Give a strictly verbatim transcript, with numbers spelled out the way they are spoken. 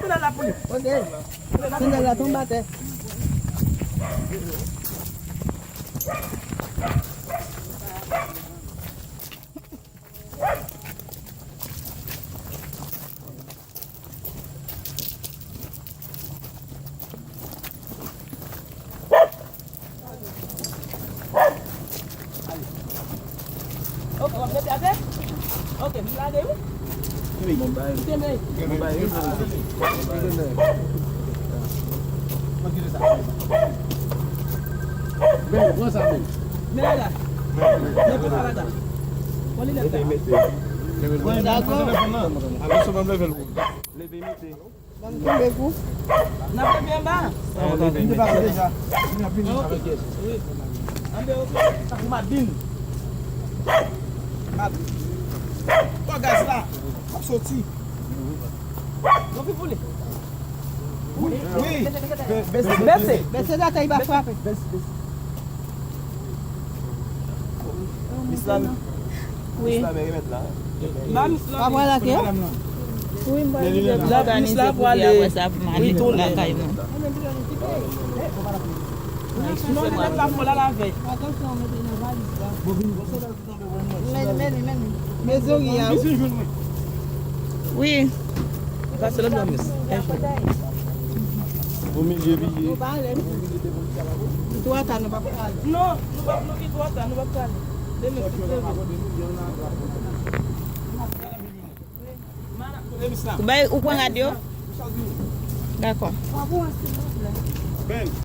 Sandal la pou li. Ok. Sandal la tonbe atè. Ok, w ap mete atè? Ok, m lage wi. Wi. Mete men. Men la. Men pran sa la. Pran li nèt la. Dakò. Leve mete. Ban m tonbe pou. N ap leve anba. N te pase deja. Ok. Wi. Anbe, ok. Sa pou Madin. Madin. Pran gaz la. W ap soti. Yon pi pou li. Wi. Bese. Bese. Bese la, kay pa frape. Bese, bese. Miss Lami. Wi. Miss Lami remèt la. Ba Miss Lami. Pa pral ak yo? Wi, m pral. Miss la pou ale. Wi, tounen. Lakay nou. Non, li mèt la pou la lavèy. Atansyon, mete nan valiz la. Men, men, men. Men zori a, wi. Wi. Pase lòt bò, miss. Ou milye piye. Nou pa ale. Twò ta, nou pa prale. Non, nou pa, nou ki twò ta, nou pa prale. Demen, si Dye vle. Ou bay, ou pran rad yo? Dakò.